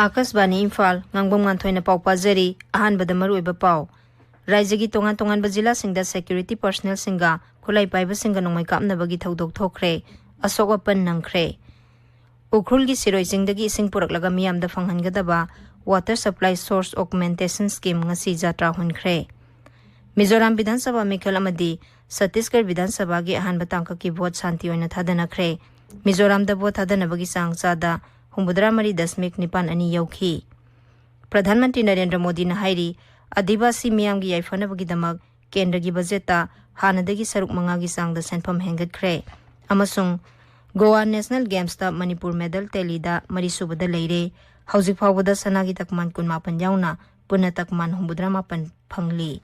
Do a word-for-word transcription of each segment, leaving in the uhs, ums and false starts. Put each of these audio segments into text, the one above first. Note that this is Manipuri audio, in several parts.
ꯑꯥꯀꯥꯁꯕꯥꯅꯤ ꯏꯝꯐꯥꯜ, ꯉꯥꯡꯕꯝ ꯉꯥꯟꯊꯣꯏꯅ ꯄꯥꯎ ꯄꯥꯖꯔꯤ꯫ ꯑꯍꯥꯟꯕꯗ ꯃꯔꯨꯑꯣꯏꯕ ꯄꯥꯎ꯫ ꯔꯥꯏꯖ꯭ꯌꯒꯤ ꯇꯣꯉꯥꯟ ꯇꯣꯉꯥꯟꯕ ꯖꯤꯂꯥꯁꯤꯡꯗ security personnelꯁꯤꯡꯒ ꯈꯨꯠꯂꯥꯏ ꯄꯥꯏꯕꯁꯤꯡꯒ ꯅꯣꯡꯃꯩ ꯀꯥꯞꯅꯕꯒꯤ ꯊꯧꯗꯣꯛ ꯊꯣꯛꯈ꯭ꯔꯦ꯫ ꯑꯁꯣꯛ ꯑꯄꯟ ꯅꯪꯈ꯭ꯔꯦ꯫ ꯎꯈ꯭ꯔꯨꯜꯒꯤ ꯁꯤꯔꯣꯏ ꯆꯤꯡꯗꯒꯤ ꯏꯁꯤꯡ ꯄꯨꯔꯛꯂꯒ ꯃꯤꯌꯥꯝꯗ ꯐꯪꯍꯟꯒꯗꯕ Water Supply Source Augmentation Scheme ꯉꯁꯤ ꯖꯥꯇ꯭ꯔꯥ ꯍꯨꯟꯈ꯭ꯔꯦ꯫ ꯃꯤꯖꯣꯔꯥꯝ ꯕꯤꯙꯥꯟ ꯁꯚꯥ ꯃꯤꯈꯜ ꯑꯃꯗꯤ ꯁꯠꯇꯤꯁꯒꯔ ꯕꯤꯙꯥꯟ ꯁꯚꯥꯒꯤ ꯑꯍꯥꯟꯕ ꯇꯥꯡꯀꯛꯀꯤ ꯚꯣꯠ ꯁꯥꯟꯇꯤ ꯑꯣꯏꯅ ꯊꯥꯗꯅꯈ꯭ꯔꯦ꯫ ꯃꯤꯖꯣꯔꯥꯝꯗ ꯚꯣꯠ ꯊꯥꯗꯅꯕꯒꯤ ꯆꯥꯡ ꯆꯥꯗ ꯍꯨꯝꯐꯨꯇꯔꯥ ꯃꯔꯤ ꯗꯁꯃꯤꯛ ꯅꯤꯄꯥꯟ ꯑꯅꯤ ꯌꯧꯈꯤ꯫ ꯄ꯭ꯔꯙꯥꯟ ꯃꯟꯇ꯭ꯔꯤ ꯅꯔꯦꯟꯗ꯭ꯔ ꯃꯣꯗꯤꯅ ꯍꯥꯏꯔꯤ, ꯑꯗꯤꯕꯥꯁꯤ ꯃꯤꯌꯥꯝꯒꯤ ꯌꯥꯏꯐꯅꯕꯒꯤꯗꯃꯛ ꯀꯦꯟꯗ꯭ꯔꯒꯤ ꯕꯖꯦꯠꯇ ꯍꯥꯟꯅꯗꯒꯤ ꯁꯔꯨꯛ ꯃꯉꯥꯒꯤ ꯆꯥꯡꯗ ꯁꯦꯟꯐꯝ ꯍꯦꯟꯒꯠꯈ꯭ꯔꯦ ꯑꯃꯁꯨꯡ ꯒꯣꯋꯥ ꯅꯦꯁꯅꯦꯜ ꯒꯦꯝꯁꯇ ꯃꯅꯤꯄꯨꯔ ꯃꯦꯗꯜ ꯇꯦꯂꯤꯗ ꯃꯔꯤꯁꯨꯕꯗ ꯂꯩꯔꯦ꯫ ꯍꯧꯖꯤꯛ ꯐꯥꯎꯕꯗ ꯁꯅꯥꯒꯤ ꯇꯛꯃꯥꯟ ꯀꯨꯟꯃꯥꯄꯟ ꯌꯥꯎꯅ ꯄꯨꯟꯅ ꯇꯛꯃꯥꯟ ꯍꯨꯝꯐꯨꯇꯔꯥ ꯃꯥꯄꯟ ꯐꯪꯂꯤ꯫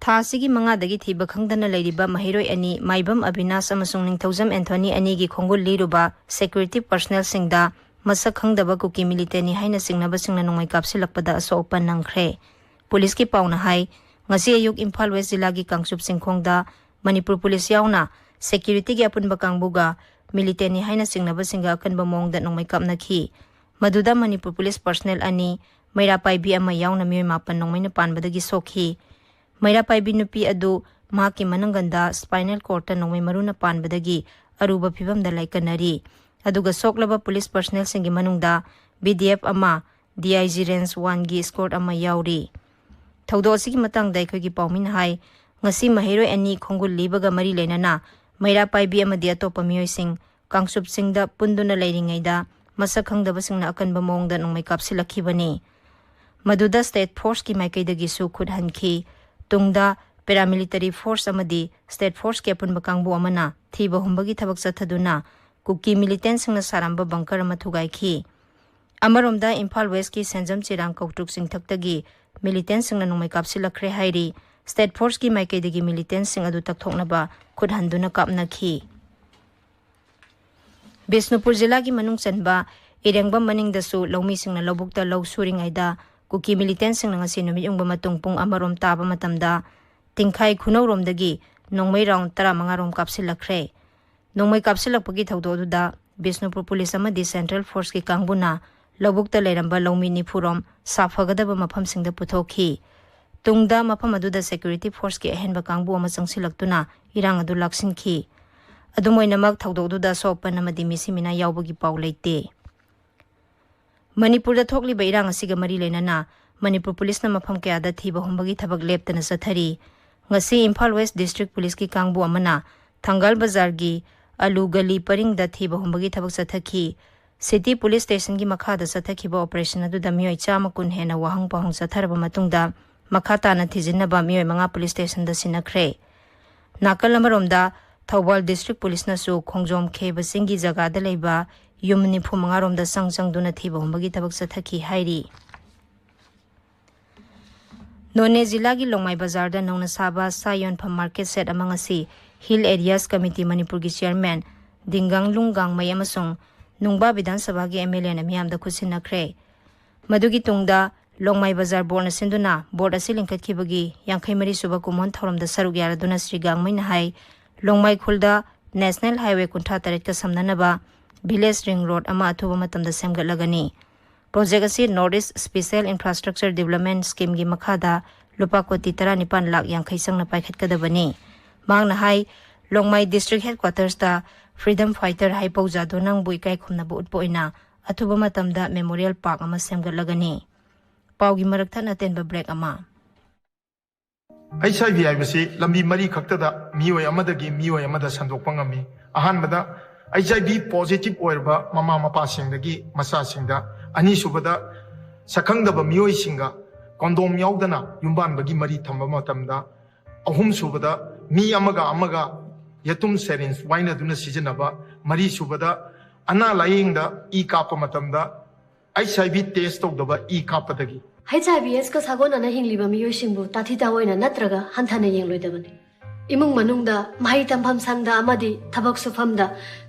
ꯊꯥ ꯑꯁꯤꯒꯤ ꯃꯉꯥꯗꯒꯤ ꯊꯤꯕ ꯈꯪꯗꯅ ꯂꯩꯔꯤꯕ ꯃꯍꯩꯔꯣꯏ ꯑꯅꯤ, ꯃꯥꯏꯕꯝ ꯑꯕꯤꯅꯥꯁ ꯑꯃꯁꯨꯡ ꯅꯤꯡꯊꯧꯖꯝ ꯑꯦꯟꯊꯣꯅꯤ ꯑꯅꯤꯒꯤ ꯈꯣꯡꯒꯨꯜ ꯂꯤꯔꯨꯕ security personnelꯁꯤꯡꯗ ꯃꯁꯛ ꯈꯪꯗꯕ ꯀꯨꯀꯤ militantꯅꯤ ꯍꯥꯏꯅ ꯆꯤꯡꯅꯕꯁꯤꯡꯅ ꯅꯣꯡꯃꯩ ꯀꯥꯞꯁꯤꯜꯂꯛꯄꯗ ꯑꯁꯣꯛ ꯑꯄꯟ ꯅꯪꯈ꯭ꯔꯦ꯫ ꯄꯨꯂꯤꯁꯀꯤ ꯄꯥꯎꯅ ꯍꯥꯏ, ꯉꯁꯤ ꯑꯌꯨꯛ ꯏꯝꯐꯥꯜ ꯋꯦꯁ ꯖꯤꯂꯥꯒꯤ ꯀꯥꯡꯆꯨꯞ ꯆꯤꯡꯈꯣꯡꯗ ꯃꯅꯤꯄꯨꯔ ꯄꯨꯂꯤꯁ ꯌꯥꯎꯅ securityꯒꯤ ꯑꯄꯨꯟꯕ ꯀꯥꯡꯕꯨꯒ militantꯅꯤ ꯍꯥꯏꯅ ꯆꯤꯡꯅꯕꯁꯤꯡꯒ ꯑꯀꯟꯕ ꯃꯑꯣꯡꯗ ꯅꯣꯡꯃꯩ ꯀꯥꯞꯅꯈꯤ꯫ ꯃꯗꯨꯗ ꯃꯅꯤꯄꯨꯔ ꯄꯨꯂꯤꯁ personnel ꯑꯅꯤ, ꯃꯩꯔꯥ ꯄꯥꯏꯕꯤ ꯑꯃ ꯌꯥꯎꯅ ꯃꯤꯑꯣꯏ ꯃꯥꯄꯟ ꯅꯣꯡꯃꯩꯅ ꯄꯥꯟꯕꯗꯒꯤ ꯁꯣꯛꯈꯤ꯫ ꯃꯩꯔꯥ ꯄꯥꯏꯕꯤ ꯅꯨꯄꯤ ꯑꯗꯨ ꯃꯍꯥꯛꯀꯤ ꯃꯅꯪꯒꯟꯗ spinal cordꯇ ꯅꯣꯡꯃꯩ ꯃꯔꯨꯅ ꯄꯥꯟꯕꯗꯒꯤ ꯑꯔꯨꯕ ꯐꯤꯚꯝꯗ ꯂꯥꯏꯀꯠꯅꯔꯤ꯫ ꯑꯗꯨꯒ ꯁꯣꯛꯂꯕ ꯄꯨꯂꯤꯁ personnelꯁꯤꯡꯒꯤ ꯃꯅꯨꯡꯗ BDF ꯑꯃ, DIG Range Oneꯒꯤ escort ꯑꯃ ꯌꯥꯎꯔꯤ꯫ ꯊꯧꯗꯣꯛ ꯑꯁꯤꯒꯤ ꯃꯇꯥꯡꯗ ꯑꯩꯈꯣꯏꯒꯤ ꯄꯥꯎꯃꯤꯅ ꯍꯥꯏ, ꯉꯁꯤ ꯃꯍꯩꯔꯣꯏ ꯑꯅꯤ ꯈꯣꯡꯒꯨꯜ ꯂꯤꯕꯒ ꯃꯔꯤ ꯂꯩꯅꯅ ꯃꯩꯔꯥ ꯄꯥꯏꯕꯤ ꯑꯃꯗꯤ ꯑꯇꯣꯞꯄ ꯃꯤꯑꯣꯏꯁꯤꯡ ꯀꯥꯡꯆꯨꯞꯁꯤꯡꯗ ꯄꯨꯟꯗꯨꯅ ꯂꯩꯔꯤꯉꯩꯗ ꯃꯁꯛ ꯈꯪꯗꯕꯁꯤꯡꯅ ꯑꯀꯟꯕ ꯃꯑꯣꯡꯗ ꯅꯣꯡꯃꯩ ꯀꯥꯞꯁꯤꯜꯂꯛꯈꯤꯕꯅꯤ꯫ ꯃꯗꯨꯗ state forceꯀꯤ ꯃꯥꯏꯀꯩꯗꯒꯤꯁꯨ ꯈꯨꯠ ꯍꯟꯈꯤ꯫ ꯇꯨꯡꯗ paramilitary force ꯑꯃꯗꯤ state forceꯀꯤ ꯑꯄꯨꯟꯕ ꯀꯥꯡꯕꯨ ꯑꯃꯅ ꯊꯤꯕ ꯍꯨꯝꯕꯒꯤ ꯊꯕꯛ ꯆꯠꯊꯗꯨꯅ ꯀꯨꯀꯤ militantꯁꯤꯡꯅ ꯁꯥꯔꯝꯕ bunker ꯑꯃ ꯊꯨꯒꯥꯏꯈꯤ꯫ ꯑꯃꯔꯣꯝꯗ ꯏꯝꯐꯥꯜ ꯋꯦꯁꯀꯤ ꯁꯦꯟꯖꯝ ꯆꯤꯔꯥꯡ ꯀꯧꯇ꯭ꯔꯨꯛ ꯆꯤꯡꯊꯛꯇꯒꯤ militantꯁꯤꯡꯅ ꯅꯣꯡꯃꯩ ꯀꯥꯞꯁꯤꯜꯂꯛꯈ꯭ꯔꯦ ꯍꯥꯏꯔꯤ꯫ State forceꯀꯤ ꯃꯥꯏꯀꯩꯗꯒꯤ militantꯁꯤꯡ ꯑꯗꯨ ꯇꯛꯊꯣꯛꯅꯕ ꯈꯨꯠ ꯍꯟꯗꯨꯅ ꯀꯥꯞꯅꯈꯤ꯫ ꯕꯤꯁꯅꯨꯄꯨꯔ ꯖꯤꯂꯥꯒꯤ ꯃꯅꯨꯡ ꯆꯟꯕ ꯏꯔꯦꯡꯕꯝ ꯃꯅꯤꯡꯗꯁꯨ ꯂꯧꯃꯤꯁꯤꯡꯅ ꯂꯧꯕꯨꯛꯇ ꯂꯧ ꯁꯨꯔꯤꯉꯩꯗ ꯀꯨꯀꯤ militantꯁꯤꯡꯅ ꯉꯁꯤ ꯅꯨꯃꯤꯠ ꯌꯨꯡꯕ ꯃꯇꯨꯡ ꯄꯨꯡ ꯑꯃꯔꯣꯝ ꯇꯥꯕ ꯃꯇꯝꯗ ꯇꯤꯡꯈꯥꯏ ꯈꯨꯅꯧꯔꯣꯝꯗꯒꯤ ꯅꯣꯡꯃꯩ round ꯇꯔꯥꯃꯉꯥ ꯔꯣꯝ ꯀꯥꯞꯁꯤꯜꯂꯛꯈ꯭ꯔꯦ꯫ ꯅꯣꯡꯃꯩ ꯀꯥꯞꯁꯤꯜꯂꯛꯄꯒꯤ ꯊꯧꯗꯣꯛ ꯑꯗꯨꯗ ꯕꯤꯁꯅꯨꯄꯨꯔ ꯄꯨꯂꯤꯁ ꯑꯃꯗꯤ Central Forceꯀꯤ ꯀꯥꯡꯕꯨꯅ ꯂꯧꯕꯨꯛꯇ ꯂꯩꯔꯝꯕ ꯂꯧꯃꯤ ꯅꯤꯐꯨ ꯔꯣꯝ ꯁꯥꯐꯒꯗꯕ ꯃꯐꯝꯁꯤꯡꯗ ꯄꯨꯊꯣꯛꯈꯤ꯫ ꯇꯨꯡꯗ ꯃꯐꯝ ꯑꯗꯨꯗ security forceꯀꯤ ꯑꯍꯦꯟꯕ ꯀꯥꯡꯕꯨ ꯑꯃ ꯆꯪꯁꯤꯜꯂꯛꯇꯨꯅ ꯏꯔꯥꯡ ꯑꯗꯨ ꯂꯥꯛꯁꯤꯟꯈꯤ꯫ ꯑꯗꯨꯝ ꯑꯣꯏꯅꯃꯛ, ꯊꯧꯗꯣꯛ ꯑꯗꯨꯗ ꯑꯁꯣꯛ ꯑꯄꯟ ꯑꯃꯗꯤ ꯃꯤꯁꯤ ꯃꯤꯅꯥ ꯌꯥꯎꯕꯒꯤ ꯄꯥꯎ ꯂꯩꯇꯦ꯫ ꯃꯅꯤꯄꯨꯔꯗ ꯊꯣꯛꯂꯤꯕ ꯏꯔꯥꯡ ꯑꯁꯤꯒ ꯃꯔꯤ ꯂꯩꯅꯅ ꯃꯅꯤꯄꯨꯔ ꯄꯨꯂꯤꯁꯅ ꯃꯐꯝ ꯀꯌꯥꯗ ꯊꯤꯕ ꯍꯨꯝꯕꯒꯤ ꯊꯕꯛ ꯂꯦꯞꯇꯅ ꯆꯠꯊꯔꯤ꯫ ꯉꯁꯤ ꯏꯝꯐꯥꯜ West District ꯄꯨꯂꯤꯁꯀꯤ ꯀꯥꯡꯕꯨ ꯑꯃꯅ ꯊꯪꯒꯥꯜ ꯕꯖꯥꯔꯒꯤ ꯑꯂꯨ ꯒꯂꯤ ꯄꯔꯤꯡꯗ ꯊꯤꯕ ꯍꯨꯝꯕꯒꯤ ꯊꯕꯛ ꯆꯠꯊꯈꯤ꯫ City Police Stationꯒꯤ ꯃꯈꯥꯗ ꯆꯠꯊꯈꯤꯕ operation ꯑꯗꯨꯗ ꯃꯤꯑꯣꯏ ꯆꯥꯝꯃ ꯀꯨꯟ ꯍꯦꯟꯅ ꯋꯥꯍꯪ ꯄꯥꯎꯍꯪ ꯆꯠꯊꯔꯕ ꯃꯇꯨꯡꯗ ꯃꯈꯥ ꯇꯥꯅ ꯊꯤꯖꯤꯟꯅꯕ ꯃꯤꯑꯣꯏ ꯃꯉꯥ police stationꯗ ꯁꯤꯟꯅꯈ꯭ꯔꯦ꯫ ꯅꯥꯀꯜ ꯑꯃꯔꯣꯝꯗ, ꯊꯧꯕꯥꯜ District ꯄꯨꯂꯤꯁꯅꯁꯨ ꯈꯣꯡꯖꯣꯝ ꯈꯦꯕ ꯆꯤꯡꯒꯤ ꯖꯒꯥꯗ ꯂꯩꯕ ꯌꯨꯝ ꯅꯤꯐꯨ ꯃꯉꯥ ꯔꯣꯝꯗ ꯆꯪ ꯆꯪꯗꯨꯅ ꯊꯤꯕ ꯍꯨꯝꯕꯒꯤ ꯊꯕꯛ ꯆꯠꯊꯈꯤ ꯍꯥꯏꯔꯤ꯫ ꯅꯣꯅꯦ ꯖꯤꯂꯥꯒꯤ ꯂꯣꯡꯃꯥꯏ ꯕꯖꯥꯔꯗ ꯅꯧꯅ ꯁꯥꯕ ꯁꯥ ꯌꯣꯟꯐꯝ market shed ꯑꯃ ꯉꯁꯤ Hill Areas Committee ꯃꯅꯤꯄꯨꯔꯒꯤ chairman ꯗꯤꯡꯒꯥꯡꯂꯨꯡ ꯒꯥꯡꯃꯩ ꯑꯃꯁꯨꯡ ꯅꯨꯡꯕꯥ ꯕꯤꯙꯥꯟ ꯁꯚꯥꯒꯤ MLAꯅ ꯃꯤꯌꯥꯝꯗ ꯈꯨꯠꯁꯤꯟꯅꯈ꯭ꯔꯦ꯫ ꯃꯗꯨꯒꯤ ꯇꯨꯡꯗ ꯂꯣꯡꯃꯥꯏ ꯕꯖꯥꯔ ꯕꯣꯔꯗꯅ ꯁꯤꯟꯗꯨꯅ ꯕꯣꯔꯗ ꯑꯁꯤ ꯂꯤꯡꯈꯠꯈꯤꯕꯒꯤ ꯌꯥꯡꯈꯩ ꯃꯔꯤ ꯁꯨꯕ ꯀꯨꯝꯑꯣꯟ ꯊꯧꯔꯝꯗ ꯁꯔꯨꯛ ꯌꯥꯔꯗꯨꯅ ꯁ꯭ꯔꯤ ꯒꯥꯡꯃꯩꯅ ꯍꯥꯏ, ꯂꯣꯡꯃꯥꯏ ꯈꯨꯜꯗ National Highway ꯀꯨꯟꯊ꯭ꯔꯥ ꯇꯔꯦꯠꯀ ꯁꯝꯅꯅꯕ village ring road ꯑꯃ ꯑꯊꯨꯕ ꯃꯇꯝꯗ ꯁꯦꯝꯒꯠꯂꯒꯅꯤ꯫ Project ꯑꯁꯤ North East Special Infrastructure Development Schemeꯒꯤ ꯃꯈꯥꯗ ꯂꯨꯄꯥ ꯀꯣꯇꯤ ꯇꯔꯥꯅꯤꯄꯥꯟ ꯂꯥꯈ ꯌꯥꯡꯈꯩ ꯆꯪꯅ ꯄꯥꯏꯈꯠꯀꯗꯕꯅꯤ꯫ ꯃꯍꯥꯛꯅ ꯍꯥꯏ, ꯂꯣꯡꯃꯥꯏ District Headquartersꯇ freedom fighter ꯍꯥꯏꯄꯧ ꯖꯥꯗꯣꯅꯪꯕꯨ ꯏꯀꯥꯏ ꯈꯨꯝꯅꯕ ꯎꯠꯄ ꯑꯣꯏꯅ ꯑꯊꯨꯕ ꯃꯇꯝꯗ memorial park ꯑꯃ ꯁꯦꯝꯒꯠꯂꯒꯅꯤ꯫ ꯄꯥꯎꯒꯤ ꯃꯔꯛ ꯊꯠꯅ ꯑꯇꯦꯟꯕ break ꯑꯃ꯫ ꯑꯩꯆ ꯑꯥꯏ ꯚꯤ ꯍꯥꯏꯕꯁꯤ ꯂꯝꯕꯤ ꯃꯔꯤ ꯈꯛꯇꯗ ꯃꯤꯑꯣꯏ ꯑꯃꯗꯒꯤ ꯃꯤꯑꯣꯏ ꯑꯃꯗ ꯁꯟꯗꯣꯛꯄ ꯉꯝꯃꯤ꯫ ꯑꯍꯥꯟꯕꯗ, ꯑꯩꯆ ꯑꯥꯏ ꯚꯤ positive ꯑꯣꯏꯔꯕ ꯃꯃꯥ ꯃꯄꯥꯁꯤꯡꯗꯒꯤ ꯃꯆꯥꯁꯤꯡꯗ, ꯑꯅꯤꯁꯨꯕꯗ, ꯁꯛꯈꯪꯗꯕ ꯃꯤꯑꯣꯏꯁꯤꯡꯒ condom ꯌꯥꯎꯗꯅ ꯌꯨꯝꯕꯥꯟꯕꯒꯤ ꯃꯔꯤ ꯊꯝꯕ ꯃꯇꯝꯗ, ꯑꯍꯨꯝꯁꯨꯕꯗ, ꯃꯤ ꯑꯃꯒ ꯑꯃꯒ ꯌꯦꯇꯨꯝ syringe ꯋꯥꯏꯅꯗꯨꯅ ꯁꯤꯖꯤꯟꯅꯕ, ꯃꯔꯤꯁꯨꯕꯗ, ꯑꯅꯥ ꯂꯥꯌꯦꯡꯗ ꯏ ꯀꯥꯞꯄ ꯃꯇꯝꯗ ꯑꯩꯆ ꯑꯥꯏ ꯚꯤ test ꯇꯧꯗꯕ ꯏ ꯀꯥꯞꯄꯗꯒꯤ꯫ ꯑꯩꯆ ꯑꯥꯏ ꯚꯤ ꯑꯦꯁꯀ ꯁꯥꯒꯣꯟꯅꯅ ꯍꯤꯡꯂꯤꯕ ꯃꯤꯑꯣꯏꯁꯤꯡꯕꯨ ꯇꯥꯊꯤ ꯇꯥꯑꯣꯏꯅ ꯅꯠꯇ꯭ꯔꯒ ꯍꯟꯊꯅ ꯌꯦꯡꯂꯣꯏꯗꯕꯅꯤ꯫ ꯏꯃꯨꯡ ꯃꯅꯨꯡꯗ, ꯃꯍꯩ ꯇꯝꯐꯝ ꯁꯪꯗ ꯑꯃꯗꯤ ꯊꯕꯛ ꯁꯨꯐꯝꯗ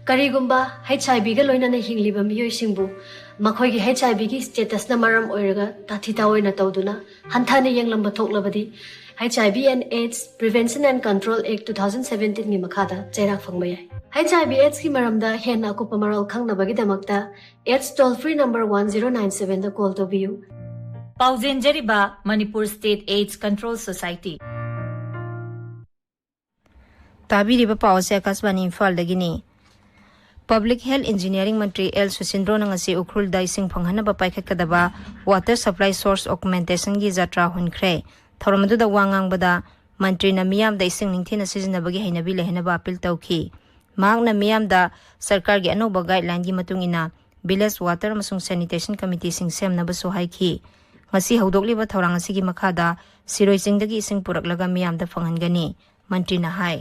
ꯀꯔꯤꯒꯨꯝꯕ ꯍꯩꯆ ꯑꯥꯏ ꯚꯤꯒ ꯂꯣꯏꯅꯅ ꯍꯤꯡꯂꯤꯕ ꯃꯤꯑꯣꯏꯁꯤꯡꯕꯨ ꯃꯈꯣꯏꯒꯤ ꯍꯩꯆ ꯑꯥꯏ ꯚꯤꯒꯤ ꯁ꯭ꯇꯦꯇꯁꯅ ꯃꯔꯝ ꯑꯣꯏꯔꯒ ꯇꯥꯊꯤ ꯇꯥꯑꯣꯏꯅ ꯇꯧꯗꯨꯅ ꯍꯟꯊꯅ ꯌꯦꯡꯂꯝꯕ ꯊꯣꯛꯂꯕꯗꯤ, H I V and AIDS Prevention and Control Act two thousand seventeen ꯒꯤ ꯃꯈꯥꯗ ꯆꯩꯔꯥꯛ ꯐꯪꯕ ꯌꯥꯏ꯫ H I V AIDS ꯀꯤ ꯃꯔꯝꯗ ꯍꯦꯟꯅ ꯑꯀꯨꯞꯄ ꯃꯔꯣꯜ ꯈꯪꯅꯕꯒꯤꯗꯃꯛꯇ AIDS toll free number one zero nine seven ꯗ call ꯇꯧꯕꯤꯌꯨ꯫ ꯄꯥꯎꯖꯦꯟꯖꯔꯤꯕ Manipur state AIDS Control Society꯫ ꯇꯥꯕꯤꯔꯤꯕ ꯄꯥꯎ ꯑꯁꯤ ꯑꯀꯥꯁꯕꯥꯅꯤ ꯏꯝꯐꯥꯜꯗꯒꯤꯅꯤ꯫ ꯄꯕ꯭ꯂꯤꯛ ꯍꯦꯜꯊ ꯏꯟꯖꯤꯅꯤꯌꯥꯔꯤꯡ ꯃꯟꯇ꯭ꯔꯤ ꯑꯦꯜ ꯁꯨꯁꯤꯟꯗ꯭ꯔꯣꯅ ꯉꯁꯤ ꯎꯈ꯭ꯔꯨꯜꯗ ꯏꯁꯤꯡ ꯐꯪꯍꯟꯅꯕ ꯄꯥꯏꯈꯠꯀꯗꯕ ꯋꯥꯇꯔ ꯁꯄ꯭ꯂꯥꯏ ꯁꯣꯔꯁ ꯑꯣꯒꯃꯦꯟꯇꯦꯁꯟꯒꯤ ꯖꯇ꯭ꯔꯥ ꯍꯨꯟꯈ꯭ꯔꯦ꯫ ꯊꯧꯔꯝ ꯑꯗꯨꯗ ꯋꯥ ꯉꯥꯡꯕꯗ ꯃꯟꯇ꯭ꯔꯤꯅ ꯃꯤꯌꯥꯝꯗ ꯏꯁꯤꯡ ꯅꯤꯡꯊꯤꯅ ꯁꯤꯖꯤꯟꯅꯕꯒꯤ ꯍꯩꯅꯕꯤ ꯂꯩꯍꯟꯅꯕ ꯑꯄꯤꯜ ꯇꯧꯈꯤ꯫ ꯃꯍꯥꯛꯅ ꯃꯤꯌꯥꯝꯗ ꯁꯔꯀꯥꯔꯒꯤ ꯑꯅꯧꯕ ꯒꯥꯏꯗꯂꯥꯏꯟꯒꯤ ꯃꯇꯨꯡ ꯏꯟꯅ ꯚꯤꯂꯦꯖ ꯋꯥꯇꯔ ꯑꯃꯁꯨꯡ ꯁꯦꯅꯤꯇꯦꯁꯟ ꯀꯃꯤꯇꯤꯁꯤꯡ ꯁꯦꯝꯅꯕꯁꯨ ꯍꯥꯏꯈꯤ꯫ ꯉꯁꯤ ꯍꯧꯗꯣꯛꯂꯤꯕ ꯊꯧꯔꯥꯡ ꯑꯁꯤꯒꯤ ꯃꯈꯥꯗ ꯁꯤꯔꯣꯏ ꯆꯤꯡꯗꯒꯤ ꯏꯁꯤꯡ ꯄꯨꯔꯛꯂꯒ ꯃꯤꯌꯥꯝꯗ ꯐꯪꯍꯟꯒꯅꯤ, ꯃꯟꯇ꯭ꯔꯤꯅ ꯍꯥꯏ꯫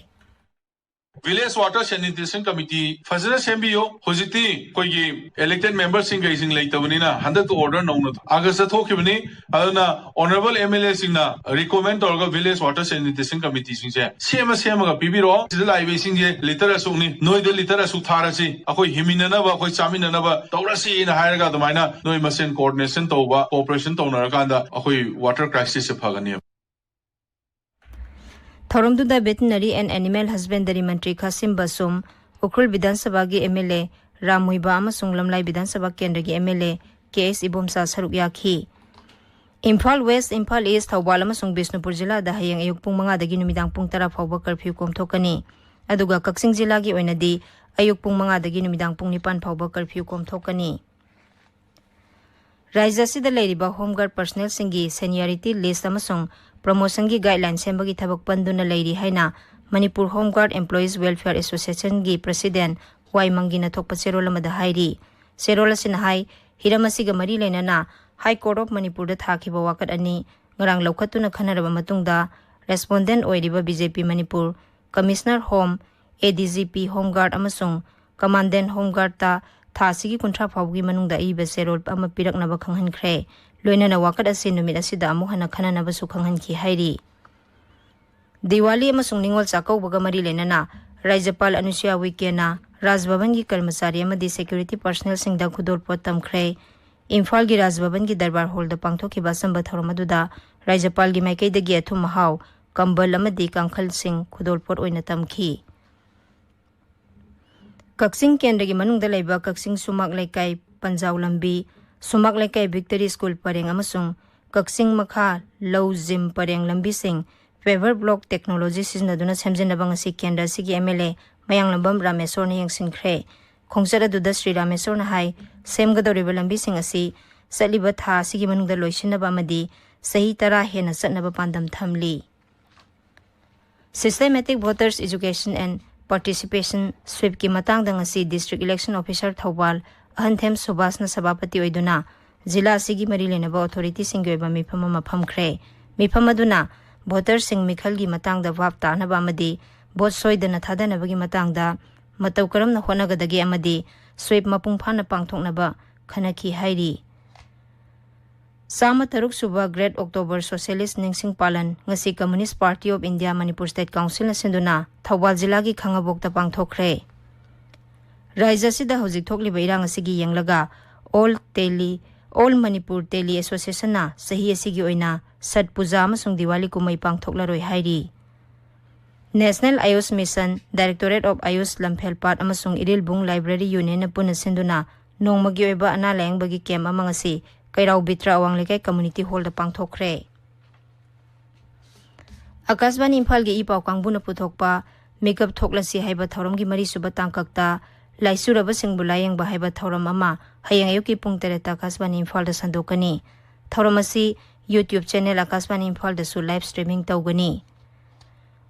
ꯚꯤꯂꯦꯖ ꯋꯥꯇꯔ ꯁꯦꯅꯤꯇꯦꯁꯟ ꯀꯃꯤꯇꯤ ꯐꯖꯅ ꯁꯦꯝꯕꯤꯌꯨ꯫ ꯍꯧꯖꯤꯛꯇꯤ ꯑꯩꯈꯣꯏꯒꯤ ꯏꯂꯦꯛꯇꯦꯗ ꯃꯦꯝꯕꯔꯁꯤꯡ ꯀꯩꯁꯤꯡ ꯂꯩꯇꯕꯅꯤꯅ ꯍꯟꯗꯛꯇ ꯑꯣꯔꯗꯔ ꯅꯧꯅ ꯑꯥꯒꯁꯇ ꯊꯣꯛꯈꯤꯕꯅꯤ꯫ ꯑꯗꯨꯅ ꯑꯣꯅꯔꯦꯕꯜ ꯑꯦꯝ ꯑꯦꯜ ꯑꯦꯁꯤꯡꯅ ꯔꯤꯀꯣꯃꯦꯟ ꯇꯧꯔꯒ ꯚꯤꯂꯦꯖ ꯋꯥꯇꯔ ꯁꯦꯅꯤꯇꯦꯁꯟ ꯀꯃꯤꯇꯤꯁꯤꯡꯁꯦ ꯁꯦꯝꯃ ꯁꯦꯝꯃꯒ ꯄꯤꯕꯤꯔꯛꯑꯣ꯫ ꯁꯤꯗ ꯂꯥꯛꯏꯕ ꯏꯁꯤꯡꯁꯦ ꯂꯤꯇꯔ ꯑꯁꯨꯛꯅꯤ, ꯅꯣꯏꯗ ꯂꯤꯇꯔ ꯑꯁꯨꯛ ꯊꯥꯔꯁꯤ, ꯑꯩꯈꯣꯏ ꯍꯤꯡꯃꯤꯟꯅꯅꯕ, ꯑꯩꯈꯣꯏ ꯆꯥꯃꯤꯟꯅꯅꯕ ꯇꯧꯔꯁꯤꯅ ꯍꯥꯏꯔꯒ ꯑꯗꯨꯃꯥꯏꯅ ꯅꯣꯏ ꯃꯁꯦꯟ ꯀꯣꯑꯣꯔꯗꯤꯅꯦꯁꯟ ꯇꯧꯕ, ꯀꯣꯑꯣꯄꯔꯦꯁꯟ ꯇꯧꯅꯔꯀꯥꯟꯗ ꯑꯩꯈꯣꯏ ꯋꯥꯇꯔ ꯀ꯭ꯔꯥꯏꯁꯤꯁꯁꯦ ꯐꯒꯅꯦꯕ꯫ ꯊꯧꯔꯝꯗꯨꯗ ꯚꯦꯇꯤꯅꯔꯤ ꯑꯦꯟ ꯑꯦꯅꯤꯃꯦꯜ ꯍꯁꯕꯦꯟꯗꯔꯤ ꯃꯟꯇ꯭ꯔꯤ ꯈꯥꯁꯤꯝ ꯕꯁꯨꯝ, ꯎꯈ꯭ꯔꯨꯜ ꯕꯤꯙꯥꯟ ꯁꯚꯥꯒꯤ ꯑꯦꯝ ꯑꯦꯜ ꯑꯦ ꯔꯥꯝ ꯃꯨꯏꯕꯥ ꯑꯃꯁꯨꯡ ꯂꯝꯂꯥꯏ ꯕꯤꯙꯥꯟ ꯁꯚꯥ ꯀꯦꯟꯗ꯭ꯔꯒꯤ ꯑꯦꯝ ꯑꯦꯜ ꯑꯦ ꯀꯦ ꯑꯦꯁ ꯏꯕꯣꯝꯆꯥ ꯁꯔꯨꯛ ꯌꯥꯈꯤ꯫ ꯏꯝꯐꯥꯜ ꯋꯦꯁ, ꯏꯝꯐꯥꯜ ꯏꯁ, ꯊꯧꯕꯥꯜ ꯑꯃꯁꯨꯡ ꯕꯤꯁꯅꯨꯄꯨꯔ ꯖꯤꯂꯥꯗ ꯍꯌꯦꯡ ꯑꯌꯨꯛ ꯄꯨꯡ ꯃꯉꯥꯗꯒꯤ ꯅꯨꯃꯤꯗꯥꯡ ꯄꯨꯡ ꯇꯔꯥ ꯐꯥꯎꯕ ꯀꯔꯐ꯭ꯌꯨ ꯀꯣꯝꯊꯣꯛꯀꯅꯤ꯫ ꯑꯗꯨꯒ ꯀꯛꯆꯤꯡ ꯖꯤꯂꯥꯒꯤ ꯑꯣꯏꯅꯗꯤ ꯑꯌꯨꯛ ꯄꯨꯡ ꯃꯉꯥꯗꯒꯤ ꯅꯨꯃꯤꯗꯥꯡ ꯄꯨꯡ ꯅꯤꯄꯥꯟ ꯐꯥꯎꯕ ꯀꯔꯐ꯭ꯌꯨ ꯀꯣꯝꯊꯣꯛꯀꯅꯤ꯫ ꯔꯥꯖ꯭ꯌ ꯑꯁꯤꯗ ꯂꯩꯔꯤꯕ ꯍꯣꯝ ꯒꯥꯔꯗ ꯄꯔꯁꯅꯦꯜꯁꯤꯡꯒꯤ ꯁꯦꯅꯤꯌꯔꯤꯇꯤ ꯂꯤꯁ꯭ꯠ ꯑꯃꯁꯨꯡ ꯄ꯭ꯔꯃꯣꯁꯟꯒꯤ ꯒꯥꯏꯗꯂꯥꯏꯟ ꯁꯦꯝꯕꯒꯤ ꯊꯕꯛ ꯄꯟꯗꯨꯅ ꯂꯩꯔꯤ ꯍꯥꯏꯅ Manipur home guard employees welfare ꯑꯦꯁꯣꯁꯤꯌꯦꯁꯟꯒꯤ ꯄ꯭ꯔꯦꯁꯤꯗꯦꯟꯠ ꯋꯥꯏ ꯃꯪꯒꯤꯅ ꯊꯣꯛꯄ ꯆꯦꯔꯣꯜ ꯑꯃꯗ ꯍꯥꯏꯔꯤ꯫ ꯆꯦꯔꯣꯜ ꯑꯁꯤꯅ ꯍꯥꯏ, ꯍꯤꯔꯝ ꯑꯁꯤꯒ ꯃꯔꯤ ꯂꯩꯅꯅ ꯍꯥꯏ ꯀꯣꯔꯠ ꯑꯣꯐ ꯃꯅꯤꯄꯨꯔꯗ ꯊꯥꯈꯤꯕ ꯋꯥꯀꯠ ꯑꯅꯤ ꯉꯔꯥꯡ ꯂꯧꯈꯠꯇꯨꯅ ꯈꯟꯅꯔꯕ ꯃꯇꯨꯡꯗ, ꯔꯦꯁꯄꯣꯟꯗꯦꯟꯠ ꯑꯣꯏꯔꯤꯕ ꯕꯤ ꯖꯦ ꯄꯤ ꯃꯅꯤꯄꯨꯔ, ꯀꯃꯤꯁꯅꯔ ꯍꯣꯝ, ꯑꯦ ꯗꯤ ꯖꯤ ꯄꯤ ꯍꯣꯝ ꯒꯥꯔꯗ ꯑꯃꯁꯨꯡ ꯀꯃꯥꯟꯗꯦꯟꯠ ꯍꯣꯝ ꯒꯥꯔꯗꯇ ꯊꯥ ꯑꯁꯤꯒꯤ ꯀꯨꯟꯊ꯭ꯔꯥ ꯐꯥꯎꯕꯒꯤ ꯃꯅꯨꯡꯗ ꯑꯏꯕ ꯆꯦꯔꯣꯜ ꯑꯃ ꯄꯤꯔꯛꯅꯕ ꯈꯪꯍꯟꯈ꯭ꯔꯦ꯫ ꯂꯣꯏꯅꯅ ꯋꯥꯀꯠ ꯑꯁꯤ ꯅꯨꯃꯤꯠ ꯑꯁꯤꯗ ꯑꯃꯨꯛ ꯍꯟꯅ ꯈꯟꯅꯅꯕꯁꯨ ꯈꯪꯍꯟꯈꯤ ꯍꯥꯏꯔꯤ꯫ ꯗꯤꯋꯥꯂꯤ ꯑꯃꯁꯨꯡ ꯅꯤꯉꯣꯜ ꯆꯥꯛꯀꯧꯕꯒ ꯃꯔꯤ ꯂꯩꯅꯅ ꯔꯥꯖ꯭ꯌꯄꯥꯜ ꯑꯅꯨꯁꯨꯌꯥ ꯎꯏꯀꯦꯅ ꯔꯥꯖꯚꯕꯟꯒꯤ ꯀꯔꯃꯆꯥꯔꯤ ꯑꯃꯗꯤ ꯁꯦꯀ꯭ꯌꯨꯔꯤꯇꯤ ꯄꯔꯁꯅꯦꯜꯁꯤꯡꯗ ꯈꯨꯗꯣꯜꯄꯣꯠ ꯇꯝꯈ꯭ꯔꯦ꯫ ꯏꯝꯐꯥꯜꯒꯤ ꯔꯥꯖꯚꯕꯟꯒꯤ ꯗꯔꯕꯥꯔ ꯍꯣꯜꯗ ꯄꯥꯡꯊꯣꯛꯈꯤꯕ ꯑꯆꯝꯕ ꯊꯧꯔꯝ ꯑꯗꯨꯗ ꯔꯥꯖ꯭ꯌꯄꯥꯜꯒꯤ ꯃꯥꯏꯀꯩꯗꯒꯤ ꯑꯊꯨꯝ ꯑꯍꯥꯎ, ꯀꯝꯕꯜ ꯑꯃꯗꯤ ꯀꯥꯡꯈꯜꯁꯤꯡ ꯈꯨꯗꯣꯜꯄꯣꯠ ꯑꯣꯏꯅ ꯇꯝꯈꯤ꯫ ꯀꯛꯆꯤꯡ ꯀꯦꯟꯗ꯭ꯔꯒꯤ ꯃꯅꯨꯡꯗ ꯂꯩꯕ ꯀꯛꯆꯤꯡ ꯁꯨꯃꯥꯛ ꯂꯩꯀꯥꯏ ꯄꯟꯖꯥꯎ ꯂꯝꯕꯤ, ꯁꯨꯃꯥꯛ ꯂꯩꯀꯥꯏ ꯚꯤꯛꯇꯣꯔꯤ ꯁ꯭ꯀꯨꯜ ꯄꯔꯦꯡ ꯑꯃꯁꯨꯡ ꯀꯛꯆꯤꯡ ꯃꯈꯥ ꯂꯧ ꯖꯤꯝ ꯄꯔꯦꯡ ꯂꯝꯕꯤꯁꯤꯡ paver block technology ꯁꯤꯖꯤꯟꯅꯗꯨꯅ ꯁꯦꯝꯖꯤꯟꯅꯕ ꯉꯁꯤ ꯀꯦꯟꯗ꯭ꯔ ꯑꯁꯤꯒꯤ MLA ꯃꯌꯥꯡꯂꯝꯕꯝ ꯔꯥꯃꯦꯁꯣꯔꯅ ꯌꯦꯡꯁꯤꯟꯈ꯭ꯔꯦ꯫ ꯈꯣꯡꯆꯠ ꯑꯗꯨꯗ ꯁ꯭ꯔꯤ ꯔꯥꯃꯦꯁꯣꯔꯅ ꯍꯥꯏ, ꯁꯦꯝꯒꯗꯧꯔꯤꯕ ꯂꯝꯕꯤꯁꯤꯡ ꯑꯁꯤ ꯆꯠꯂꯤꯕ ꯊꯥ ꯑꯁꯤꯒꯤ ꯃꯅꯨꯡꯗ ꯂꯣꯏꯁꯤꯟꯅꯕ ꯑꯃꯗꯤ ꯆꯍꯤ ꯇꯔꯥ ꯍꯦꯟꯅ ꯆꯠꯅꯕ ꯄꯥꯟꯗꯝ ꯊꯝꯂꯤ꯫ Systematic Voters Education and Participation Sweepꯀꯤ ꯃꯇꯥꯡꯗ ꯉꯁꯤ District Election Officer ꯊꯧꯕꯥꯜ ꯑꯍꯟꯊꯦꯝ ꯁꯨꯕꯥꯁꯅ ꯁꯚꯥꯄꯇꯤ ꯑꯣꯏꯗꯨꯅ ꯖꯤꯂꯥ ꯑꯁꯤꯒꯤ ꯃꯔꯤ ꯂꯩꯅꯕ ꯑꯣꯊꯣꯔꯤꯇꯤꯁꯤꯡꯒꯤ ꯑꯣꯏꯕ ꯃꯤꯐꯝ ꯑꯃ ꯐꯝꯈ꯭ꯔꯦ꯫ ꯃꯤꯐꯝ ꯑꯗꯨꯅ ꯚꯣꯇꯔꯁꯤꯡ ꯃꯤꯈꯜꯒꯤ ꯃꯇꯥꯡꯗ ꯚꯥꯞ ꯇꯥꯅꯕ ꯑꯃꯗꯤ ꯚꯣꯠ ꯁꯣꯏꯗꯅ ꯊꯥꯗꯅꯕꯒꯤ ꯃꯇꯥꯡꯗ ꯃꯇꯧ ꯀꯔꯝꯅ ꯍꯣꯠꯅꯒꯗꯒꯦ ꯑꯃꯗꯤ ꯁ꯭ꯋꯤꯞ ꯃꯄꯨꯡ ꯐꯥꯅ ꯄꯥꯡꯊꯣꯛꯅꯕ ꯈꯟꯅꯈꯤ ꯍꯥꯏꯔꯤ꯫ ꯆꯥꯝꯃ ꯇꯔꯨꯛ ꯁꯨꯕ Great October Socialist ꯅꯤꯡꯁꯤꯡ ꯄꯥꯂꯟ ꯉꯁꯤ Communist Party of India Manipur State Councilꯅ ꯁꯤꯟꯗꯨꯅ ꯊꯧꯕꯥꯜ ꯖꯤꯂꯥꯒꯤ ꯈꯥꯉꯕꯣꯛꯇ ꯄꯥꯡꯊꯣꯛꯈ꯭ꯔꯦ꯫ ꯔꯥꯖ꯭ꯌ ꯑꯁꯤꯗ ꯍꯧꯖꯤꯛ ꯊꯣꯛꯂꯤꯕ ꯏꯔꯥꯡ ꯑꯁꯤꯒꯤ ꯌꯦꯡꯂꯒ All Tele, All Manipur Tele Associationꯅ ꯆꯍꯤ ꯑꯁꯤꯒꯤ ꯑꯣꯏꯅ ꯁꯠ ꯄꯨꯖꯥ ꯑꯃꯁꯨꯡ ꯗꯤꯋꯥꯂꯤ ꯀꯨꯝꯍꯩ ꯄꯥꯡꯊꯣꯛꯂꯔꯣꯏ ꯍꯥꯏꯔꯤ꯫ National Ayush Mission, Directorate of Ayush ꯂꯝꯐꯦꯜꯄꯥꯠ ꯑꯃꯁꯨꯡ ꯏꯔꯤꯜꯕꯨꯡ Library Unionꯅ ꯄꯨꯟꯅ ꯁꯤꯟꯗꯨꯅ ꯅꯣꯡꯃꯒꯤ ꯑꯣꯏꯕ ꯑꯅꯥ ꯂꯥꯌꯦꯡꯕꯒꯤ ꯀꯦꯝꯞ ꯑꯃ ꯉꯁꯤ ꯀꯩꯔꯥꯎ ꯕꯤꯇ꯭ꯔ ꯑꯋꯥꯡ ꯂꯩꯀꯥꯏ Community Hallꯗ ꯄꯥꯡꯊꯣꯛꯈ꯭ꯔꯦ꯫ ꯑꯀꯥꯁꯕꯥꯅꯤ ꯏꯝꯐꯥꯜꯒꯤ ꯏ ꯄꯥꯎ ꯀꯥꯡꯕꯨꯅ ꯄꯨꯊꯣꯛꯄ ꯃꯤꯀꯞ ꯊꯣꯛꯂꯁꯤ ꯍꯥꯏꯕ ꯊꯧꯔꯝꯒꯤ ꯃꯔꯤꯁꯨꯕ ꯇꯥꯡꯀꯛꯇ ꯂꯥꯏꯆꯨꯔꯕꯁꯤꯡꯕꯨ ꯂꯥꯌꯦꯡꯕ ꯍꯥꯏꯕ ꯊꯧꯔꯝ ꯑꯃ ꯍꯌꯦꯡ ꯑꯌꯨꯛꯀꯤ ꯄꯨꯡ ꯇꯔꯦꯠꯇ ꯑꯀꯥꯁꯕꯥꯅꯤ ꯏꯝꯐꯥꯜꯗ ꯁꯟꯗꯣꯛꯀꯅꯤ꯫ ꯊꯧꯔꯝ ꯑꯁꯤ YouTube channel ꯑꯀꯥꯁꯕꯥꯅꯤ ꯏꯝꯐꯥꯜꯗꯁꯨ live streaming ꯇꯧꯒꯅꯤ꯫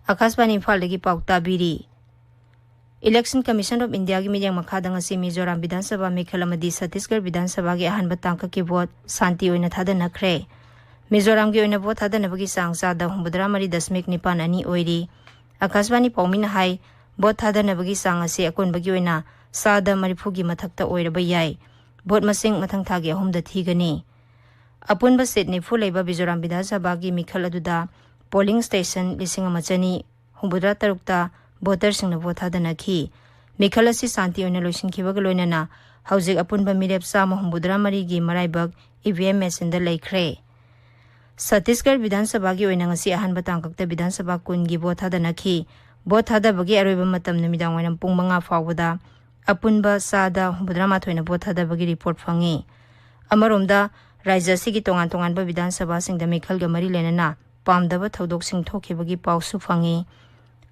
ꯑꯀꯥꯁꯕꯥꯅꯤ ꯏꯝꯐꯥꯜꯗꯒꯤ ꯄꯥꯎ ꯇꯥꯕꯤꯔꯤ꯫ Election Commission of Indiaꯒꯤ ꯃꯤꯠꯌꯦꯡ ꯃꯈꯥꯗ ꯉꯁꯤ ꯃꯤꯖꯣꯔꯥꯝ ꯕꯤꯙꯥꯟ ꯁꯚꯥ ꯃꯤꯈꯜ ꯑꯃꯗꯤ ꯁꯠꯇꯤꯁꯒꯔ ꯕꯤꯙꯥꯟ ꯁꯚꯥꯒꯤ ꯑꯍꯥꯟꯕ ꯇꯥꯡꯀꯛꯀꯤ ꯚꯣꯠ ꯁꯥꯟꯇꯤ ꯑꯣꯏꯅ ꯊꯥꯗꯅꯈ꯭ꯔꯦ꯫ ꯃꯤꯖꯣꯔꯥꯝꯒꯤ ꯑꯣꯏꯅ ꯚꯣꯠ ꯊꯥꯗꯅꯕꯒꯤ ꯆꯥꯡ ꯆꯥꯗ ꯍꯨꯝꯐꯨꯇꯔꯥ ꯃꯔꯤ ꯗꯁꯃꯤꯛ ꯅꯤꯄꯥꯟ ꯑꯅꯤ ꯑꯣꯏꯔꯤ꯫ ꯑꯀꯥꯁꯕꯥꯅꯤ ꯄꯥꯎꯃꯤꯅ ꯍꯥꯏ, ꯚꯣꯠ ꯊꯥꯗꯅꯕꯒꯤ ꯆꯥꯡ ꯑꯁꯤ ꯑꯀꯣꯟꯕꯒꯤ ꯑꯣꯏꯅ ꯆꯥꯗ ꯃꯔꯤꯐꯨꯒꯤ ꯃꯊꯛꯇ ꯑꯣꯏꯔꯕ ꯌꯥꯏ꯫ ꯚꯣꯠ ꯃꯁꯤꯡ ꯃꯊꯪ ꯊꯥꯒꯤ ꯑꯍꯨꯝꯗ ꯊꯤꯒꯅꯤ꯫ ꯑꯄꯨꯟꯕ ꯁꯤꯠ ꯅꯤꯐꯨ ꯂꯩꯕ ꯃꯤꯖꯣꯔꯥꯝ ꯕꯤꯙꯥꯟ ꯁꯚꯥꯒꯤ ꯃꯤꯈꯜ ꯑꯗꯨꯗ ꯄꯣꯂꯤꯡ ꯁ꯭ꯇꯦꯁꯟ ꯂꯤꯁꯤꯡ ꯑꯃ ꯆꯅꯤ ꯍꯨꯝꯐꯨꯇꯔꯥ ꯇꯔꯨꯛꯇ ꯚꯣꯇꯔꯁꯤꯡꯅ ꯚꯣꯠ ꯊꯥꯗꯅꯈꯤ꯫ ꯃꯤꯈꯜ ꯑꯁꯤ ꯁꯥꯟꯇꯤ ꯑꯣꯏꯅ ꯂꯣꯏꯁꯤꯟꯈꯤꯕꯒ ꯂꯣꯏꯅꯅ ꯍꯧꯖꯤꯛ ꯑꯄꯨꯟꯕ ꯃꯤꯔꯦꯞ ꯆꯥꯝꯃ ꯍꯨꯝꯐꯨꯇꯔꯥ ꯃꯔꯤꯒꯤ ꯃꯔꯥꯏꯕꯛ ꯏ ꯚꯤ ꯑꯦꯝ ꯃꯦꯆꯤꯟꯗ ꯂꯩꯈ꯭ꯔꯦ꯫ ꯁꯠꯇꯤꯁꯒꯔ ꯕꯤꯙꯥꯟ ꯁꯚꯥꯒꯤ ꯑꯣꯏꯅ ꯉꯁꯤ ꯑꯍꯥꯟꯕ ꯇꯥꯡꯀꯛꯇ ꯕꯤꯙꯥꯟ ꯁꯚꯥ ꯀꯨꯟꯒꯤ ꯚꯣꯠ ꯊꯥꯗꯅꯈꯤ꯫ ꯚꯣꯠ ꯊꯥꯗꯕꯒꯤ ꯑꯔꯣꯏꯕ ꯃꯇꯝ ꯅꯨꯃꯤꯗꯥꯡ ꯋꯥꯏꯔꯝ ꯄꯨꯡ ꯃꯉꯥ ꯐꯥꯎꯕꯗ ꯑꯄꯨꯟꯕ ꯆꯥꯗ ꯍꯨꯝꯐꯨꯇꯔꯥ ꯃꯥꯊꯣꯏꯅ ꯚꯣꯠ ꯊꯥꯗꯕꯒꯤ ꯔꯤꯄꯣꯔꯠ ꯐꯪꯉꯤ꯫ ꯑꯃꯔꯣꯝꯗ, ꯔꯥꯖ꯭ꯌ ꯑꯁꯤꯒꯤ ꯇꯣꯉꯥꯟ ꯇꯣꯉꯥꯟꯕ ꯕꯤꯙꯥꯟ ꯁꯚꯥꯁꯤꯡꯗ ꯃꯤꯈꯜꯒ ꯃꯔꯤ ꯂꯩꯅꯅ ꯄꯥꯝꯗꯕ ꯊꯧꯗꯣꯛꯁꯤꯡ ꯊꯣꯛꯈꯤꯕꯒꯤ ꯄꯥꯎꯁꯨ ꯐꯪꯉꯤ꯫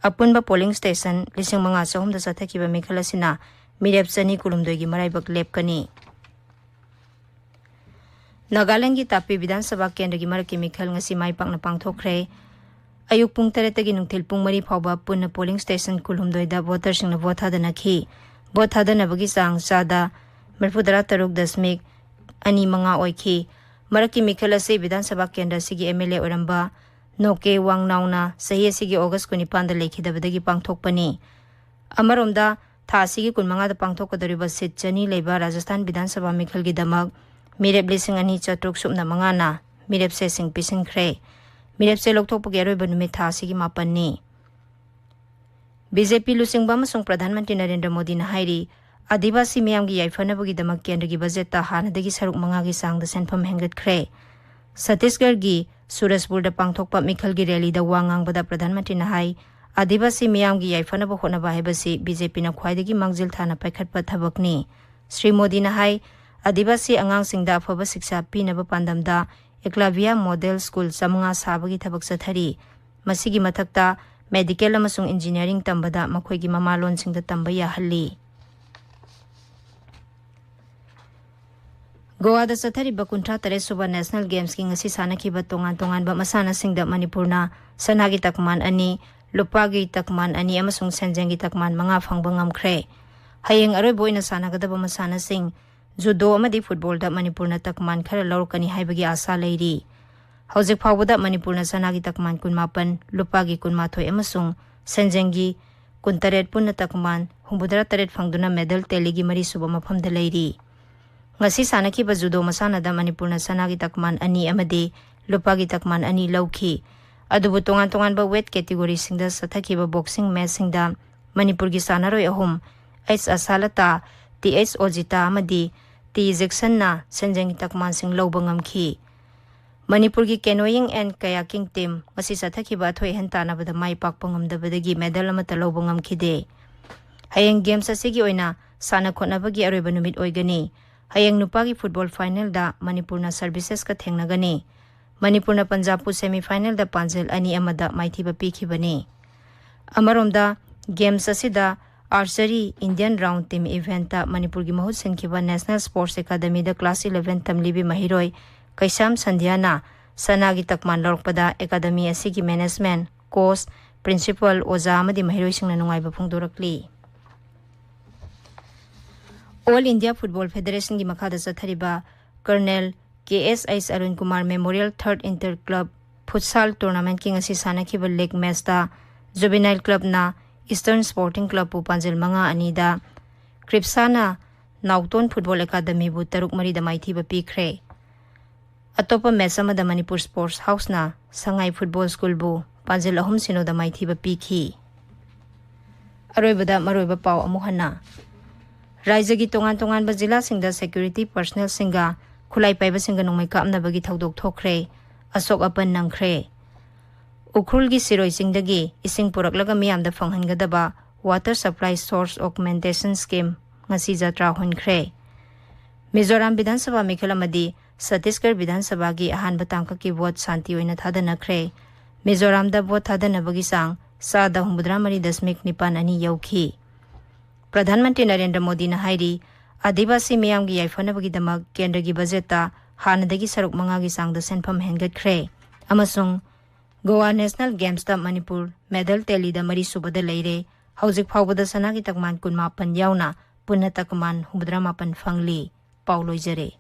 ꯑꯄꯨꯟꯕ ꯄꯣꯂꯤꯡ ꯁ꯭ꯇꯦꯁꯟ ꯂꯤꯁꯤꯡ ꯃꯉꯥ ꯆꯍꯨꯝꯗ ꯆꯠꯊꯈꯤꯕ ꯃꯤꯈꯜ ꯑꯁꯤꯅ ꯃꯤꯔꯦꯞ ꯆꯅꯤ ꯀꯨꯟꯍꯨꯝꯗꯣꯏꯒꯤ ꯃꯔꯥꯏꯕꯛ ꯂꯦꯞꯀꯅꯤ꯫ ꯅꯥꯒꯥꯂꯦꯟꯗꯒꯤ ꯇꯥꯄꯤ ꯕꯤꯙꯥꯟ ꯁꯚꯥ ꯀꯦꯟꯗ꯭ꯔꯒꯤ ꯃꯔꯛꯀꯤ ꯃꯤꯈꯜ ꯉꯁꯤ ꯃꯥꯏ ꯄꯥꯛꯅ ꯄꯥꯡꯊꯣꯛꯈ꯭ꯔꯦ꯫ ꯑꯌꯨꯛ ꯄꯨꯡ ꯇꯔꯦꯠꯇꯒꯤ ꯅꯨꯡꯊꯤꯜ ꯄꯨꯡ ꯃꯔꯤ ꯐꯥꯎꯕ ꯄꯨꯟꯅ ꯄꯣꯂꯤꯡ ꯁ꯭ꯇꯦꯁꯟ ꯀꯨꯟꯍꯨꯝꯗꯣꯏꯗ ꯚꯣꯇꯔꯁꯤꯡꯅ ꯚꯣꯠ ꯊꯥꯗꯅꯈꯤ꯫ ꯚꯣꯠ ꯊꯥꯗꯅꯕꯒꯤ ꯆꯥꯡ ꯆꯥꯗ ꯃꯔꯤꯐꯨꯇꯔꯥ ꯇꯔꯨꯛ ꯗꯁꯃꯤꯛ ꯑꯅꯤ ꯃꯉꯥ ꯑꯣꯏꯈꯤ꯫ ꯃꯔꯛꯀꯤ ꯃꯤꯈꯜ ꯑꯁꯤ ꯕꯤꯙꯥꯟ ꯁꯚꯥ ꯀꯦꯟꯗ꯭ꯔ ꯑꯁꯤꯒꯤ ꯑꯦꯝ ꯑꯦꯜ ꯑꯦ ꯑꯣꯏꯔꯝꯕ ꯅꯣꯀꯦ ꯋꯥꯡꯅꯥꯎꯅ ꯆꯍꯤ ꯑꯁꯤꯒꯤ ꯑꯣꯒꯁ ꯀꯨꯟꯅꯤꯄꯥꯟꯗ ꯂꯩꯈꯤꯗꯕꯗꯒꯤ ꯄꯥꯡꯊꯣꯛꯄꯅꯤ꯫ ꯑꯃꯔꯣꯝꯗ, ꯊꯥ ꯑꯁꯤꯒꯤ ꯀꯨꯟꯃꯉꯥꯗ ꯄꯥꯡꯊꯣꯛꯀꯗꯧꯔꯤꯕ ꯁꯤꯠ ꯆꯅꯤ ꯂꯩꯕ ꯔꯥꯖꯁꯊꯥꯟ ꯕꯤꯙꯥꯟ ꯁꯚꯥ ꯃꯤꯈꯜꯒꯤꯗꯃꯛ ꯃꯤꯔꯦꯞ ꯂꯤꯁꯤꯡ ꯑꯅꯤ ꯆꯥꯇ꯭ꯔꯨꯛ ꯁꯨꯞꯅ ꯃꯉꯥꯅ ꯃꯤꯔꯦꯞꯆꯦꯁꯤꯡ ꯄꯤꯁꯤꯟꯈ꯭ꯔꯦ꯫ ꯃꯤꯔꯦꯞꯆꯦ ꯂꯧꯊꯣꯛꯄꯒꯤ ꯑꯔꯣꯏꯕ ꯅꯨꯃꯤꯠ ꯊꯥ ꯑꯁꯤꯒꯤ ꯃꯥꯄꯟꯅꯤ꯫ ꯕꯤ ꯖꯦ ꯄꯤ ꯂꯨꯆꯤꯡꯕ ꯑꯃꯁꯨꯡ ꯄ꯭ꯔꯙꯥꯟ ꯃꯟꯇ꯭ꯔꯤ ꯅꯔꯦꯟꯗ꯭ꯔ ꯃꯣꯗꯤꯅ ꯍꯥꯏꯔꯤ, ꯑꯥꯗꯤꯕꯥꯁꯤ ꯃꯤꯌꯥꯝꯒꯤ ꯌꯥꯏꯐꯅꯕꯒꯤꯗꯃꯛ ꯀꯦꯟꯗ꯭ꯔꯒꯤ ꯕꯖꯦꯠꯇ ꯍꯥꯟꯅꯗꯒꯤ ꯁꯔꯨꯛ ꯃꯉꯥꯒꯤ ꯆꯥꯡꯗ ꯁꯦꯟꯐꯝ ꯍꯦꯟꯒꯠꯈ꯭ꯔꯦ꯫ ꯁꯠꯇꯤꯁꯒꯔꯒꯤ ꯁꯨꯔꯖꯄꯨꯔꯗ ꯄꯥꯡꯊꯣꯛꯄ ꯃꯤꯈꯜꯒꯤ ꯔꯦꯂꯤꯗ ꯋꯥ ꯉꯥꯡꯕꯗ ꯄ꯭ꯔꯙꯥꯟ ꯃꯟꯇ꯭ꯔꯤꯅ ꯍꯥꯏ, ꯑꯥꯗꯤꯕꯥꯁꯤ ꯃꯤꯌꯥꯝꯒꯤ ꯌꯥꯏꯐꯅꯕ ꯍꯣꯠꯅꯕ ꯍꯥꯏꯕꯁꯤ ꯕꯤ ꯖꯦ ꯄꯤꯅ ꯈ꯭ꯋꯥꯏꯗꯒꯤ ꯃꯥꯡꯖꯤꯜ ꯊꯥꯅ ꯄꯥꯏꯈꯠꯄ ꯊꯕꯛꯅꯤ꯫ ꯁ꯭ꯔꯤ ꯃꯣꯗꯤꯅ ꯍꯥꯏ, ꯑꯥꯗꯤꯕꯥꯁꯤ ꯑꯉꯥꯡꯁꯤꯡꯗ ꯑꯐꯕ ꯁꯤꯛꯁꯥ ꯄꯤꯅꯕ ꯄꯥꯟꯗꯝꯗ ꯑꯦꯀꯂꯥꯚ꯭ꯌ ꯃꯣꯗꯦꯜ ꯁ꯭ꯀꯨꯜ ꯆꯥꯃꯉꯥ ꯁꯥꯕꯒꯤ ꯊꯕꯛ ꯆꯠꯊꯔꯤ꯫ ꯃꯁꯤꯒꯤ ꯃꯊꯛꯇ, ꯃꯦꯗꯤꯀꯦꯜ ꯑꯃꯁꯨꯡ ꯏꯟꯖꯤꯅꯤꯌꯥꯔꯤꯡ ꯇꯝꯕꯗ ꯃꯈꯣꯏꯒꯤ ꯃꯃꯥꯂꯣꯟꯁꯤꯡꯗ ꯇꯝꯕ ꯌꯥꯍꯜꯂꯤ꯫ ꯒꯣꯋꯥꯗ ꯆꯠꯊꯔꯤꯕ ꯀꯨꯟꯊ꯭ꯔꯥ ꯇꯔꯦꯠ ꯁꯨꯕ ꯅꯦꯁꯅꯦꯜ ꯒꯦꯝꯁꯀꯤ ꯉꯁꯤ ꯁꯥꯟꯅꯈꯤꯕ ꯇꯣꯉꯥꯟ ꯇꯣꯉꯥꯟꯕ ꯃꯁꯥꯟꯅꯁꯤꯡꯗ ꯃꯅꯤꯄꯨꯔꯅ ꯁꯅꯥꯒꯤ ꯇꯛꯃꯥꯟ ꯑꯅꯤ, ꯂꯨꯄꯥꯒꯤ ꯇꯛꯃꯥꯟ ꯑꯅꯤ ꯑꯃꯁꯨꯡ ꯁꯦꯟꯖꯦꯡꯒꯤ ꯇꯛꯃꯥꯟ ꯃꯉꯥ ꯐꯪꯕ ꯉꯝꯈ꯭ꯔꯦ꯫ ꯍꯌꯦꯡ ꯑꯔꯣꯏꯕ ꯑꯣꯏꯅ ꯁꯥꯟꯅꯒꯗꯕ ꯃꯁꯥꯟꯅꯁꯤꯡ ꯖꯨꯗꯣ ꯑꯃꯗꯤ ꯐꯨꯠꯕꯣꯜꯗ ꯃꯅꯤꯄꯨꯔꯅ ꯇꯛꯃꯥꯟ ꯈꯔ ꯂꯧꯔꯛꯀꯅꯤ ꯍꯥꯏꯕꯒꯤ ꯑꯥꯁꯥ ꯂꯩꯔꯤ꯫ ꯍꯧꯖꯤꯛ ꯐꯥꯎꯕꯗ ꯃꯅꯤꯄꯨꯔꯅ ꯁꯅꯥꯒꯤ ꯇꯛꯃꯥꯟ ꯀꯨꯟꯃꯥꯄꯟ, ꯂꯨꯄꯥꯒꯤ ꯀꯨꯟꯃꯥꯊꯣꯏ ꯑꯃꯁꯨꯡ ꯁꯦꯟꯖꯦꯡꯒꯤ ꯀꯨꯟꯇꯔꯦꯠ, ꯄꯨꯟꯅ ꯇꯛꯃꯥꯟ ꯍꯨꯝꯐꯨꯇꯔꯥ ꯇꯔꯦꯠ ꯐꯪꯗꯨꯅ ꯃꯦꯗꯜ ꯇꯦꯂꯤꯒꯤ ꯃꯔꯤꯁꯨꯕ ꯃꯐꯝꯗ ꯂꯩꯔꯤ꯫ ꯉꯁꯤ ꯁꯥꯟꯅꯈꯤꯕ ꯖꯨꯗꯣ ꯃꯁꯥꯟꯅꯗ ꯃꯅꯤꯄꯨꯔꯅ ꯁꯅꯥꯒꯤ ꯇꯛꯃꯥꯟ ꯑꯅꯤ ꯑꯃꯗꯤ ꯂꯨꯄꯥꯒꯤ ꯇꯛꯃꯥꯟ ꯑꯅꯤ ꯂꯧꯈꯤ꯫ ꯑꯗꯨꯕꯨ ꯇꯣꯉꯥꯟ ꯇꯣꯉꯥꯟꯕ weight categoryꯁꯤꯡꯗ ꯆꯠꯊꯈꯤꯕ boxing matchꯁꯤꯡꯗ ꯃꯅꯤꯄꯨꯔꯒꯤ ꯁꯥꯟꯅꯔꯣꯏ ꯑꯍꯨꯝ, ꯑꯩꯆ ꯑꯁꯥꯂꯇꯥ, ꯇꯤ ꯑꯩꯆ ꯑꯣꯖꯤꯇꯥ ꯑꯃꯗꯤ ꯇꯤ ꯖꯦꯛꯁꯟꯅ ꯁꯦꯟꯖꯦꯡꯒꯤ ꯇꯛꯃꯥꯟꯁꯤꯡ ꯂꯧꯕ ꯉꯝꯈꯤ꯫ ꯃꯅꯤꯄꯨꯔꯒꯤ canoeing and kayaking team ꯉꯁꯤ ꯆꯠꯊꯈꯤꯕ ꯑꯊꯣꯏ ꯑꯍꯦꯟ ꯇꯥꯟꯅꯕꯗ ꯃꯥꯏ ꯄꯥꯛꯄ ꯉꯝꯗꯕꯗꯒꯤ medal ꯑꯃꯠꯇ ꯂꯧꯕ ꯉꯝꯈꯤꯗꯦ꯫ ꯍꯌꯦꯡ games ꯑꯁꯤꯒꯤ ꯑꯣꯏꯅ ꯁꯥꯟꯅ ꯈꯣꯠꯅꯕꯒꯤ ꯑꯔꯣꯏꯕ ꯅꯨꯃꯤꯠ ꯑꯣꯏꯒꯅꯤ꯫ ꯍꯌꯦꯡ ꯅꯨꯄꯥꯒꯤ football finalꯗ ꯃꯅꯤꯄꯨꯔꯅ servicesꯀ ꯊꯦꯡꯅꯒꯅꯤ꯫ ꯃꯅꯤꯄꯨꯔꯅ ꯄꯟꯖꯥꯕꯄꯨ semifinalꯗ ꯄꯥꯟꯖꯜ ꯑꯅꯤ ꯑꯃꯗ ꯃꯥꯏꯊꯤꯕ ꯄꯤꯈꯤꯕꯅꯤ꯫ ꯑꯃꯔꯣꯝꯗ, games ꯑꯁꯤꯗ archery Indian round team eventꯇ ꯃꯅꯤꯄꯨꯔꯒꯤ ꯃꯍꯨꯠ ꯁꯤꯟꯈꯤꯕ National Sports Academyꯗ class eleven ꯇꯝꯂꯤꯕꯤ ꯃꯍꯩꯔꯣꯏ ꯀꯩꯁꯥꯝ ꯁꯟꯙ꯭ꯌꯥꯅ ꯁꯅꯥꯒꯤ ꯇꯛꯃꯥꯟ ꯂꯧꯔꯛꯄꯗ academy ꯑꯁꯤꯒꯤ management, coach, principal, ꯑꯣꯖꯥ ꯑꯃꯗꯤ ꯃꯍꯩꯔꯣꯏꯁꯤꯡꯅ ꯅꯨꯡꯉꯥꯏꯕ ꯐꯣꯡꯗꯣꯔꯛꯂꯤ꯫ All India Football Federationꯒꯤ ꯃꯈꯥꯗ ꯆꯠꯊꯔꯤꯕ Colonel K S H Arun Kumar Memorial Third Inter Club Futsal Tournamentꯀꯤ ꯉꯁꯤ ꯁꯥꯟꯅꯈꯤꯕ league matchꯇ Juvenile Clubꯅ Eastern Sporting Clubꯄꯨ ꯄꯥꯟꯖꯜ ꯃꯉꯥ ꯑꯅꯤꯗ, ꯀ꯭ꯔꯤꯞꯁꯥꯅ ꯅꯥꯎꯇꯣꯟ Football Academyꯕꯨ ꯇꯔꯨꯛ ꯃꯔꯤꯗ ꯃꯥꯏꯊꯤꯕ ꯄꯤꯈ꯭ꯔꯦ꯫ ꯑꯇꯣꯞꯄ match ꯑꯃꯗ ꯃꯅꯤꯄꯨꯔ Sports Houseꯅ ꯁꯉꯥꯏ Football Schoolꯕꯨ ꯄꯥꯟꯖꯜ ꯑꯍꯨꯝ ꯁꯤꯅꯣꯗ ꯃꯥꯏꯊꯤꯕ ꯄꯤꯈꯤ꯫ ꯑꯔꯣꯏꯕꯗ ꯃꯔꯨꯑꯣꯏꯕ ꯄꯥꯎ ꯑꯃꯨꯛ ꯍꯟꯅ꯫ ꯔꯥꯏꯖ꯭ꯌꯒꯤ ꯇꯣꯉꯥꯟ ꯇꯣꯉꯥꯟꯕ ꯖꯤꯂꯥꯁꯤꯡꯗ security personnelꯁꯤꯡꯒ ꯈꯨꯠꯂꯥꯏ ꯄꯥꯏꯕꯁꯤꯡꯒ ꯅꯣꯡꯃꯩ ꯀꯥꯞꯅꯕꯒꯤ ꯊꯧꯗꯣꯛ ꯊꯣꯛꯈ꯭ꯔꯦ꯫ ꯑꯁꯣꯛ ꯑꯄꯟ ꯅꯪꯈ꯭ꯔꯦ꯫ ꯎꯈ꯭ꯔꯨꯜꯒꯤ ꯁꯤꯔꯣꯏ ꯆꯤꯡꯗꯒꯤ ꯏꯁꯤꯡ ꯄꯨꯔꯛꯂꯒ ꯃꯤꯌꯥꯝꯗ ꯐꯪꯍꯟꯒꯗꯕ Water Supply Source Augmentation Scheme ꯉꯁꯤ ꯖꯇ꯭ꯔꯥ ꯍꯣꯟꯈ꯭ꯔꯦ꯫ ꯃꯤꯖꯣꯔꯥꯝ ꯕꯤꯙꯥꯟ ꯁꯚꯥ ꯃꯤꯈꯜ ꯑꯃꯗꯤ ꯁꯠꯇꯤꯁꯒꯔ ꯕꯤꯙꯥꯟ ꯁꯚꯥꯒꯤ ꯑꯍꯥꯟꯕ ꯇꯥꯡꯀꯛꯀꯤ vote ꯁꯥꯟꯇꯤ ꯑꯣꯏꯅ ꯊꯥꯗꯅꯈ꯭ꯔꯦ꯫ ꯃꯤꯖꯣꯔꯥꯝꯗ vote ꯊꯥꯗꯅꯕꯒꯤ ꯆꯥꯡ ꯆꯥꯗ ꯍꯨꯝꯐꯨꯇꯔꯥ ꯃꯔꯤ ꯗꯁꯃꯤꯛ ꯅꯤꯄꯥꯟ ꯑꯅꯤ ꯌꯧꯈꯤ꯫ ꯄ꯭ꯔꯙꯥꯟ ꯃꯟꯇ꯭ꯔꯤ ꯅꯔꯦꯟꯗ꯭ꯔ ꯃꯣꯗꯤꯅ ꯍꯥꯏꯔꯤ, ꯑꯥꯗꯤꯕꯥꯁꯤ ꯃꯤꯌꯥꯝꯒꯤ ꯌꯥꯏꯐꯅꯕꯒꯤꯗꯃꯛ ꯀꯦꯟꯗ꯭ꯔꯒꯤ ꯕꯖꯦꯠꯇ ꯍꯥꯟꯅꯗꯒꯤ ꯁꯔꯨꯛ ꯃꯉꯥꯒꯤ ꯆꯥꯡꯗ ꯁꯦꯟꯐꯝ ꯍꯦꯟꯒꯠꯈ꯭ꯔꯦ ꯑꯃꯁꯨꯡ ꯒꯣꯋꯥ National Gamesꯇ ꯃꯅꯤꯄꯨꯔ medal tallyꯗ ꯃꯔꯤꯁꯨꯕꯗ ꯂꯩꯔꯦ꯫ ꯍꯧꯖꯤꯛ ꯐꯥꯎꯕꯗ ꯁꯅꯥꯒꯤ ꯇꯛꯃꯥꯟ ꯀꯨꯟꯃꯥꯄꯟ ꯌꯥꯎꯅ ꯄꯨꯟꯅ ꯇꯛꯃꯥꯟ ꯍꯨꯝꯐꯨꯇꯔꯥ ꯃꯥꯄꯟ ꯐꯪꯂꯤ꯫ ꯄꯥꯎ ꯂꯣꯏꯖꯔꯦ꯫